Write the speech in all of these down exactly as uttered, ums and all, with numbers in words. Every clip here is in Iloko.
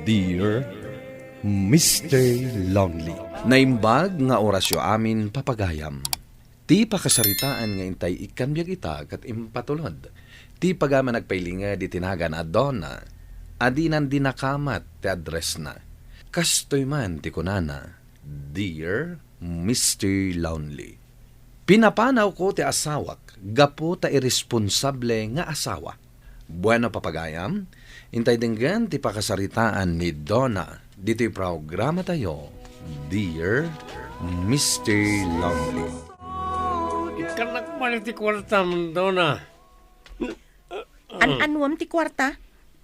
Dear Mister Lonely. Naimbag nga orasyo amin, papagayam. Ti pakasaritaan nga intay ikkan biag ita ket impatulod ti pagaman agpailinged iti nagan a Donna a dinan dinakamat ti addressna. Kastoy man ti kunana, "Dear Mister Lonely, pinapanawko ti asawak gapu ta irresponsable nga asawa." Bueno, papagayam, intay denggen ti pakasaritaan ni Donna ditoy programatayo, Dear Mister Lonely. Ikkanak man iti kuartam, Donna. An-anuam ti kuarta?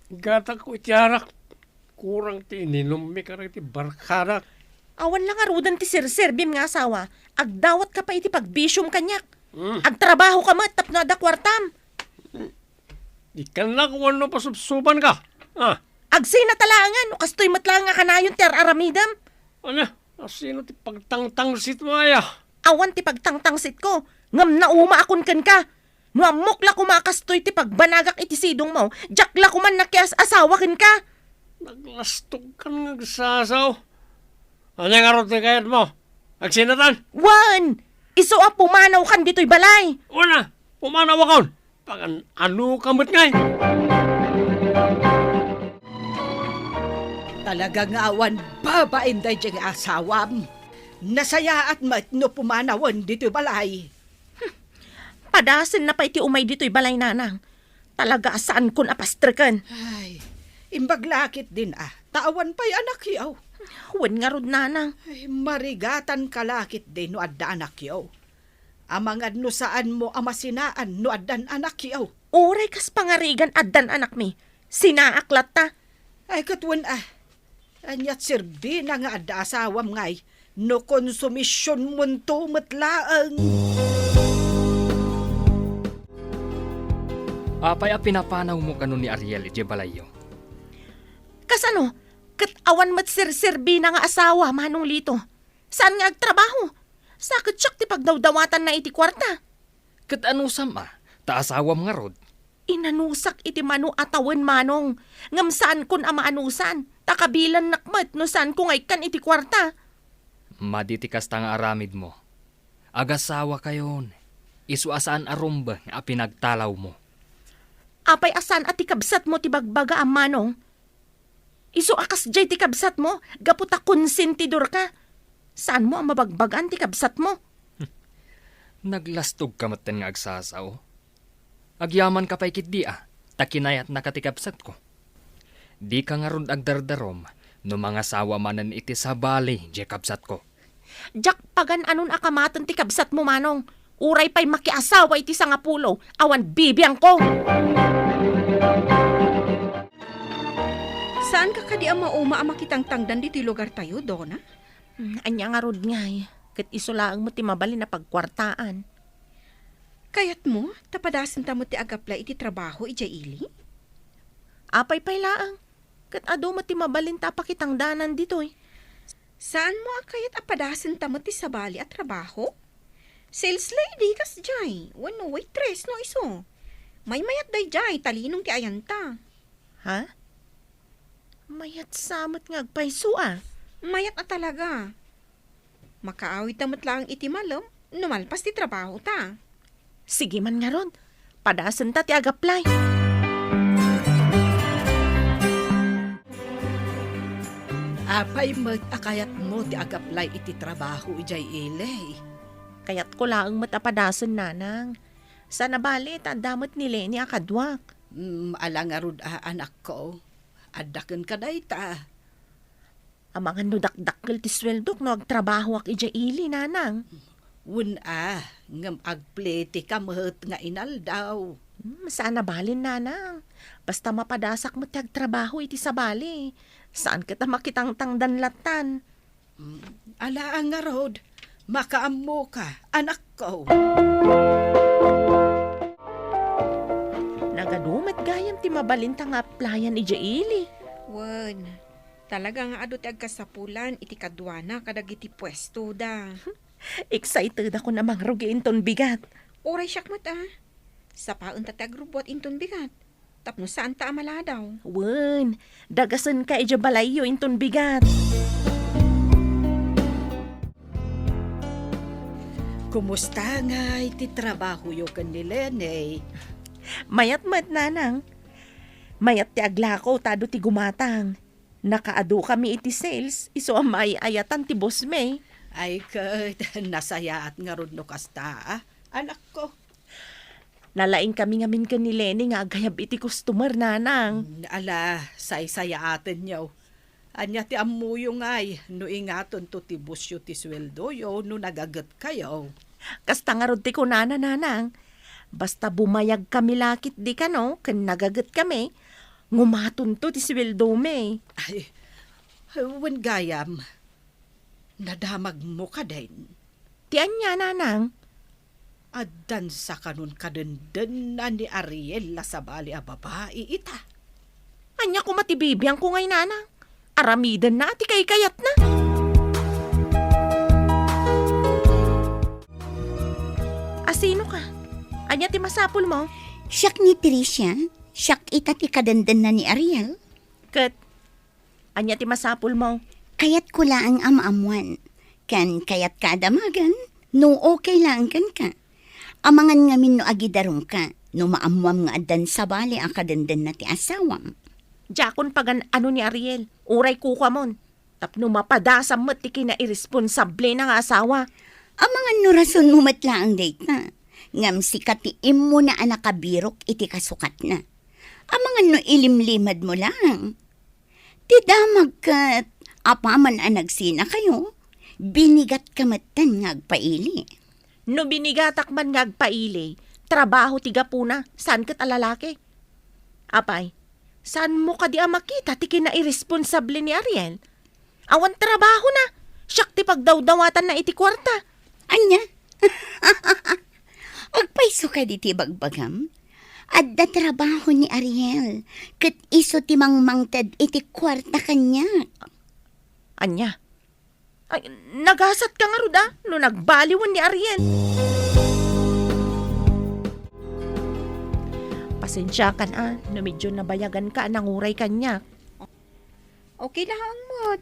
Gatak ko iti arak. Kurang ti ininummi kadagiti barkadak. Awan la ngaruden ti serserbim nga asawa. Agdawatka pay iti pagbisiom kaniak. Hmm. Agtrabahoka met tapno adda kuartam. Ikkanak wenno pasubsobanka. Ah. Agsina ta laengen, no kastoy met laeng a kanayon ti ar-aramidem. Ania, asino ti pagtangtangsitmo aya? Awan ti pagtangtangsitko, ngem naumaakon kenka. No ammok la koma a kastoy ti pagbanagak iti sidongmo, diak la koman nakias-asawa kenka. Naglastogkan nga agsasao. Ania ngarud ti kayatmo? Agsinatan? Wen! Isu a pumanawkan ditoy balay. Wen a, pumanawakon. Pagan-anoka met ngay? Talaga nga awan babain daydiay nga asawam. Nasayaat met no pumanawen ditoy balay. Padasenna pay ti umay ditoy balay, nanang. Talaga a saankon a pastreken. Ay, imbag la ketdin a, ta awan pay anakyo. Wen ngarud, nanang. Ay, marigatanka la ketdi no adda anakyo. Amangan no saanmo a masinaan no addan anakyo. Uray kas pangarigan addan anakmi, sinaak latta. Ay, ket wen a, aniat serbina nga adda asawam ngay, no konsumisionmonto met laeng. Apay a pinapanawmo kano ni Ariel idiay balayyo? Kasano? Ket awan met serserbina nga asawa, Manong Lito. Saan nga agtrabaho? Sa ket siak ti pagdawdawatanna iti kuarta. Ket anusam a, ta asawam ngarud? Inanusak iti mano a tawen, Manong, ngem saankon a maanusan, ta kabilannak met no saanko nga ikkan iti kuarta. Madi ti kasta nga aramidmo. Agasawakayon, isu a saan a rumbeng a pinagtalawmo. Apay a saan a ti kabsatmo ti bagbaga, Manong? Isu a kasdiay ti kabsatmo, gapu ta konsentidorka. Saanmo a mabagbagaan ti kabsatmo? Naglastogka metten nga agsasao. Agyamanka pay ketdi a, ta kinayatnaka ti kabsatko. Dika ngarud agdardarum no mangasawa manen iti sabali diay kabsatko. Diak pagan-anon a kamaten ti kabsatmo, Manong. Uray pay makiasawa iti sangapulo, awan bibiangko. Saanka kadi a mauma a makitangtangdan ditoy lugartayo, Dona? Hmm, ania ngarud ngay, ket isu laeng met ti mabalin a pagkuartaan. Kayatmo, ta padasenta met ti agaplay iti trabaho idiay ili? Apay pay laeng, ket adu met ti mabalin ta pakitangdanan ditoy. Saanmo a kayat a padasenta met ti sabali a trabaho? Sales lady kasdiay, wenno waitress no isu. Maymayat daydiay, talinong ti ayanta. Ha? Mayat sa met nga agpayso a. Mayat a talaga. Makaawidta met laeng iti malem no malpas ti trabahota. Sige man ngarud, padasenta ti agaplay. Apay met a kayatmo ti agaplay iti trabaho idiay ili? Kayatko laeng met a padasen, Nanang. Saan a bale ta adda met ni Leni a kaduak. Mm, ala ngarud a, anakko. Adda kenka dayta. Amangan no dakdakkel ti sueldok no agtrabahoak idiay ili, Nanang. Wen a, ngem agpletika met nga inaldaw. Hmm, saan a balen, Nanang. Basta mapadasak met ti agtrabaho iti sabali. Saan ket a makitangtangdan lattan. Mm, ala a ngarud, makaammoka, anakko. Nagadu met gayam ti mabalinta nga aplayan idiay ili. Wen, talaga nga adu ti agkasapulan iti kaduana kadagiti puestoda. Excited ako a mangrugi inton bigat. Uray siak met a. Sapaenta ti agrubbuat inton bigat. Tapno saanta a maladaw. Wen, dagasenka idiay balayyo inton bigat. Kumusta ngay ti trabahoyo ken ni Lene? Mayat met, nanang. Mayat ti aglako ta adu ti gumatang. Nakaadukami iti sales, isu a maay-ayatan ti bossmi. Ay, ket nasayaat ngarud no kasta, a, anakko. Nalaingkami ngamin ken ni Lene nga agayab iti customer, nanang. Mm, ala, saysayaatenyo. Ania ti ammoyo ngay no ingatonto ti bossyo ti sueldoyo no nagagetkayo? Kasta ngarud ti kunana, nanang. Basta bumayagkami la ketdi kano ken nagagetkami, ngumatonto ti sueldomi. Ay, wen gayam, nadamagmo kadin? Ti ania, nanang? Addan sakanon kadendenna ni Ariel a sabali a babai ita. Ania koma ti bibiangko ngay, nanang? Aramidenna ti kaykayatna. Asinoka? Ania ti masapulmo? Siak ni Tricia. Siak ita ti kadendenna ni Ariel. Ket ania ti masapulmo? Kayatko laeng a maammoan. Ken kayatka a damagen, no okay laeng kenka. Amangan ngamin no agidarumka, no maammoam nga addan sabali a kadendenna ti asawam. Diakon pagan-ano ni Ariel, uray kukuamon. Tapno mapadasam met ti kinairesponsablena nga asawa. Amangan no rasonmo met laeng dayta. Ngem sika ti immuna a nakabirok iti kasukatna. Amangan no ilimlimadmo laeng. Ti damag ket apaman a nagsinakayo, binigatka metten nga agpaili. No binigatak man nga agpaili, trabaho ti gapuna, saan ket a lalaki. Apay, saanmo kadi a makita ti kinairesponsable ni Ariel? Awan trabahona, siak ti pagdawdawatanna iti kuarta. Ania? Agpayso kadi ti bagbagam? Adda trabaho ni Ariel, ket isu ti mangmangted iti kuarta kaniak. Ania? Ay, nagasatka ngarud a, no nagbaliwen ni Ariel. Pasensiakan a, no medyo nabayaganka a nanguray kaniak. Okay laeng met.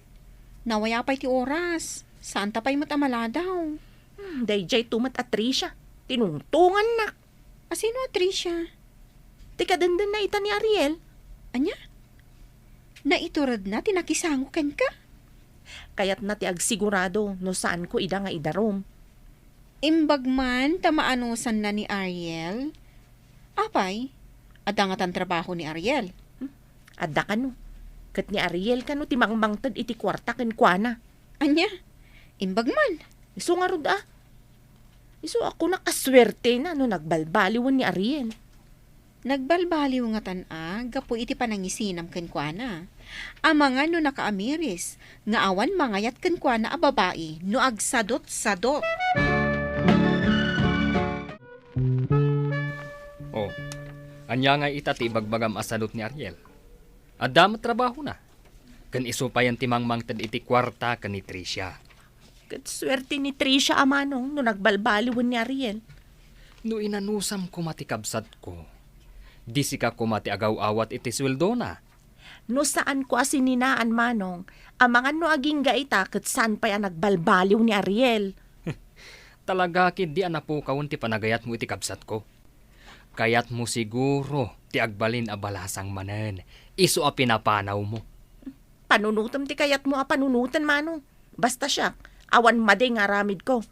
Nawayaw pay ti oras. Saanta pay met a maladaw. Hmm, daydiay to met a Tricia. Tinungtungannak. Asino a Tricia? Ti kadendenna ita ni Ariel. Ania? Naituredna ti nakisango kenka? Kayatna ti agsigurado no saanko ida nga idarum. Imbag man ta maanusanna ni Ariel? Apay, adda ngatan trabaho ni Ariel? Hmm? Adda kano. Ket ni Ariel kano ti mangmangted iti kuarta kenkuana. Ania? Imbag man. Isu ngarud a. Isu a kunak a suertena no nagbalbaliwen ni Ariel. Nagbalbaliw ngatan a gapu iti panangisinam kenkuana. Amangan no nakaamiris nga awan mangayat kenkuana a babai no agsadot-sadot. Oh, ania nga ita ti ibagbagam a sadot ni Ariel? Adda met trabahona. Ken isu payen ti mangmangted iti kuarta ken ni Tricia. Ket suerte ni Tricia a manong no nagbalbaliwen ni Ariel. No inanusam koma ti kabsatko, di sika koma ti agaw-awat iti sueldona. No saanko a sininaan manong, amangan no agingga ita ket saan pay a nagbalbaliw ni Ariel. Talaga ketdi a napukawen ti panagayatmo iti kabsatko. Kayatmo siguro ti agbalin a balasang manen isu a pinapanawmo. Panunotem ti kayatmo a panunoten, manong. Basta siak, awan madi nga aramidko.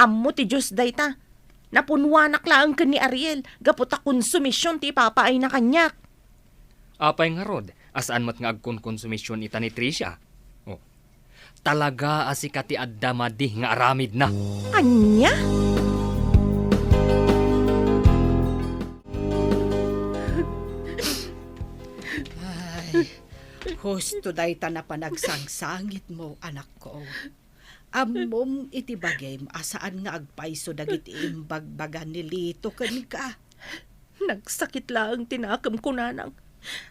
Ammo ti Dios dayta. Napunwanak laeng ken ni Ariel gapu ta konsumision ti ipapaayna kaniak. Apay ngarud a saan met nga agkonkonsumision ita ni Tricia? Oh. Talaga a sika ti adda madi nga aramidna. Ania? Ay, husto dayta a panagsangsangitmo, anakko. Ammom iti bagim a saan nga agpayso dagiti imbagbaga ni Lito kenka. Nagsakit laeng ti nakemko, nanang.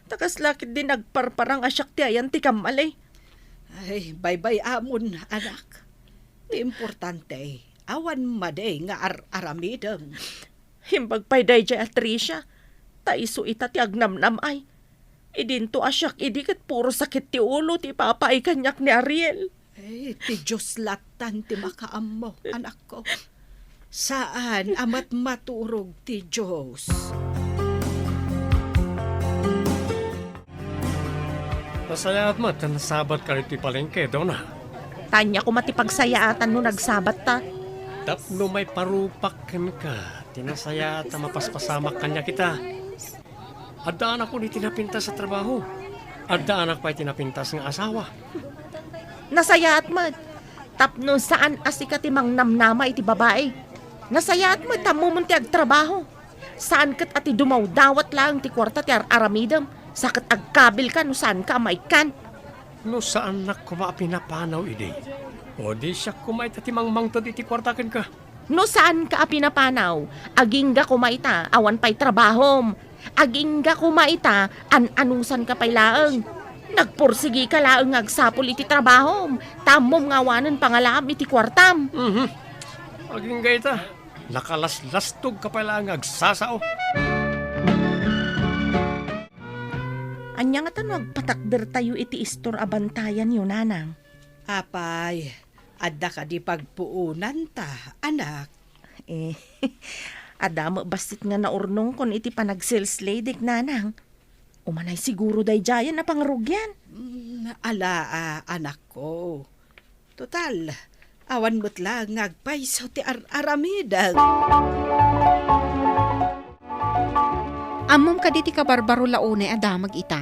Ta kasla ketdi nagparparang a siak ti ayan ti kammali. Ay, baybay-amon, anak. Ti importante, awan madi nga ar-aramidem. Imbag pay daydiay a Tricia. Ta isu ita ti agnamnam-ay. Idinto a siak idi ket puro sakit ti ulo ti ipapaay kaniak ni Ariel. Ay, ti Dios lattan ti makaammo, anakko. Saan a matmaturog ti Dios. Nasayaat met ta nasabat ka ditoy palengke, Dona. Ania koma ti pagsayaatan no nagsabat ta? Tapno maiparupak kenka ti nasayaat a mapaspasamak kaniak ita. Addaanak iti napintas a trabaho. Addaanak pay iti napintas nga asawa. Nasayaat met. Tapno saan a sika ti mangnamnama iti babai. Nasayaat met, ammom ti agtrabaho. Saan ket a ti dumawdawat laeng ti kuarta ti ar-aramidem, sa ket agkabilka no saanka a maikkan. No saannak koma a pinapanaw idi, o di siak koma ita ti mangmangted iti kuarta kenka. No saanka a pinapanaw, agingga koma ita, awan pay trabahom. Agingga koma ita, an-anusanka pay laeng. Nagpursigika laeng nga agsapul iti trabahom, ta ammom nga awanen pangalaam iti kuartam. Mhm. Agingga ita, nakalaslastogka pay laeng nga agsasao. Ania ngata no agpatakdertayo iti istor a bantayanyo, Nanang? Apay, adda kadi pagpuonanta, anak? Eh, adda met bassit nga naurnongkon iti panag-sales lady-k, Nanang. Umanay siguro daydiayen a pangrugian. Mm, ala, a, anakko. Total, awan met laeng nga agpayso ti ar-aramidek. Ammom kadi ti kabarbaro la unay a damag ita?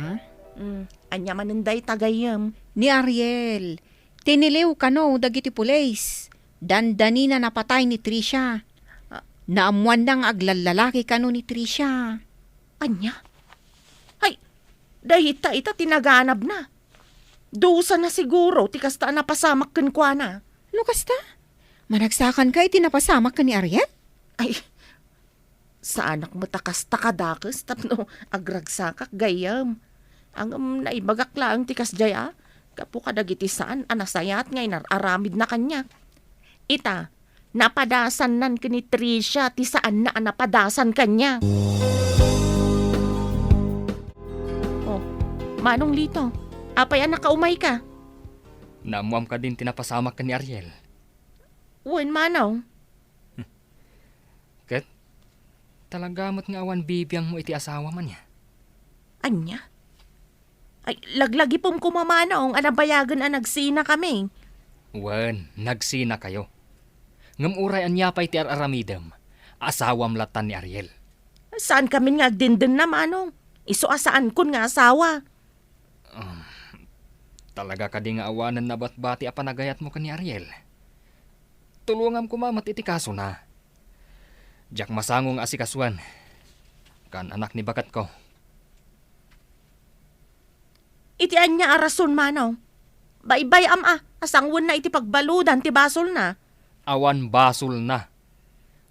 Mm, ania manen dayta, gayyem? Ni Ariel, tiniliw kano dagiti pulis. Dandanina napatay ni Tricia. Ah. Naammoanna nga aglallalaki kano ni Tricia. Ania? Ay, dayta ita ti naganabna. Dusana siguro ti kasta a napasamak kenkuana. No kasta, managsakanka iti napasamak ken ni Ariel? Ay, saanak met a kasta kadakes tapno agragsakak, gayyem. Ngem naibagak laeng ti kasdiay a, gapu kadagiti saan a nasayaat nga inar-aramidna kaniak. Ita, napadasannan ken ni Tricia ti saanna a napadasan kaniak. Oh, Manong Lito, apay a nakaumayka? Naammoam kadin ti napasamak ken ni Ariel? Wen, Manong. Ket talaga met nga awan bibiangmo iti asawam, ania? Ania? Ay, laglagipem koma, Manong, a nabayagen a nagsinakami. Wen, nagsinakayo. Ngem uray ania pay ti ar-aramidem, asawam lattan ni Ariel. Saankamin nga agdendenna, Manong. Isu a saankon nga asawa. Um, talaga kadi nga awanen nabatbati a panagayatmo ken ni Ariel? Tulongam koma met iti kasona. Diak masango nga asikasuen. Kaan-anak ni baketko. Iti ania a rason, Manong? Baybay-am a, a sangoenna iti pagbaludan ti basolna. Awan basolna.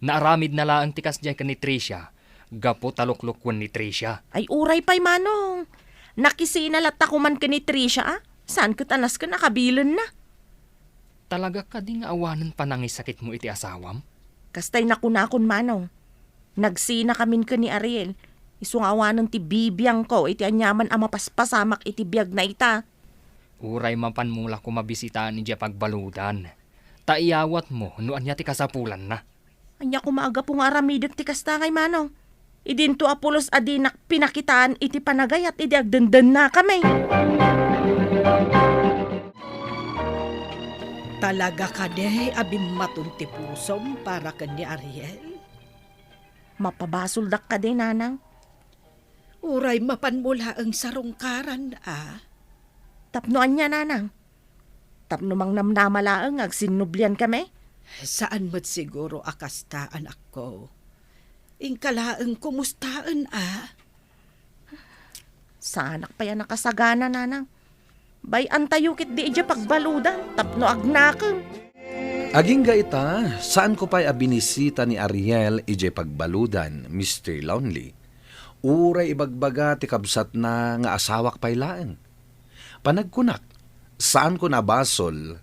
Naaramidna laeng ti kasdiay ken ni Tricia gapu ta luklukoen ni Tricia. Ay, uray pay, Manong. Nakisina latta koman ken ni Tricia, a? Saan ket a nasken a kabilenna? Talaga kadi nga awanen panangisakitmo iti asawam? Kastay nakunakon, Manong. Nagsinakamin ken ni Ariel. Isu nga awanen ti bibiangko iti aniaman a mapaspasamak iti biagna ita. Uray mapanmo la koma bisitaan idiay pagbaludan, ta iyawatmo no ania ti kasapulanna. Ania koma a gapu nga aramidek ti kasta, ngay Manong? Idinto a pulos a dinak pinakitaan iti panagayat idi agdendennakami. Talaga kadi a bimmaton ti pusom para ken ni Ariel? Mapabasoldak kadi, Nanang? Uray mapanmo laeng sarungkaran, a? Tapno ania, Nanang? Tapno mangnamnama laeng nga agsinnubliankami? Saan met siguro a kasta, anakko. Inka laeng kumustaen, a? Saanak pay a nakasagana, Nanang. Bay-antayo ketdi idiay pagbaludan tapno agnakem. Agingga ita, saanko pay a binisita ni Ariel idiay pagbaludan, Mister Lonely. Uray ibagbaga ti kabsatna nga asawak pay laeng. Panagkunak, saanko a basol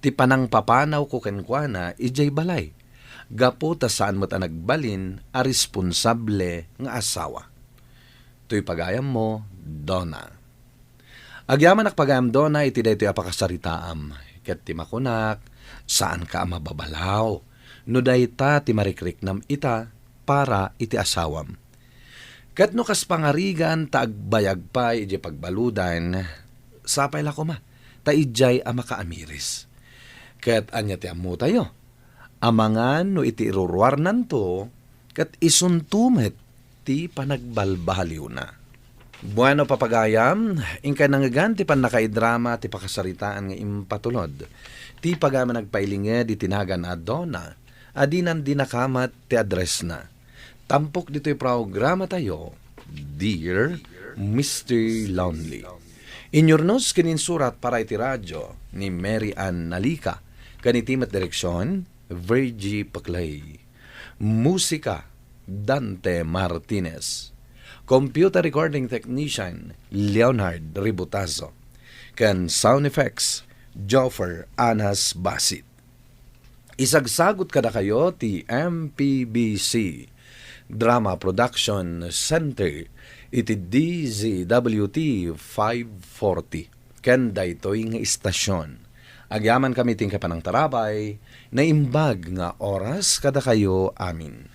ti panangpapanawko kenkuana idiay balay, gapu ta saan met a nagbalin a responsable nga asawa. Toy pagayammo, Donna. Agyamanak pagayam, Donna, iti daytoy a pakasaritaam. Ket ti makunak, saanka a mababalaw no dayta ti marikriknam ita para iti asawam. Ket no kas pangarigan ta agbayag pay idiay pagbaludan, sapay la koma, ta idiay a makaamiris. Ket ania ti ammotayo? Amangan no iti iruruarnanto, ket isunto met ti panagbalbaliwna. Bueno, papagayam, inkay nangngegan ti pannakaidrama ti pakasaritaan nga impatulod. Ti pagayam a nagpailinged iti nagan a Donna, a dinan dinakamat ti addressna. Tampok ditoy programatayo, Dear Mister Lonely. Inyurnos ken insurat para iti radyo ni Mary Ann Nalica, ken iti met direksyon, Virgie Paclay. Musika, Dante Martinez. Computer recording technician, Leonard Ributazo. Ken sound effects, Joffer Anas Basit. Isagsagut kadakayo ti M P B C Drama Production Center iti D Z W T five forty. Ken daytoy nga istasyon. Agyamankami ti panangtarabay, naimbag nga oras kadakayo amin.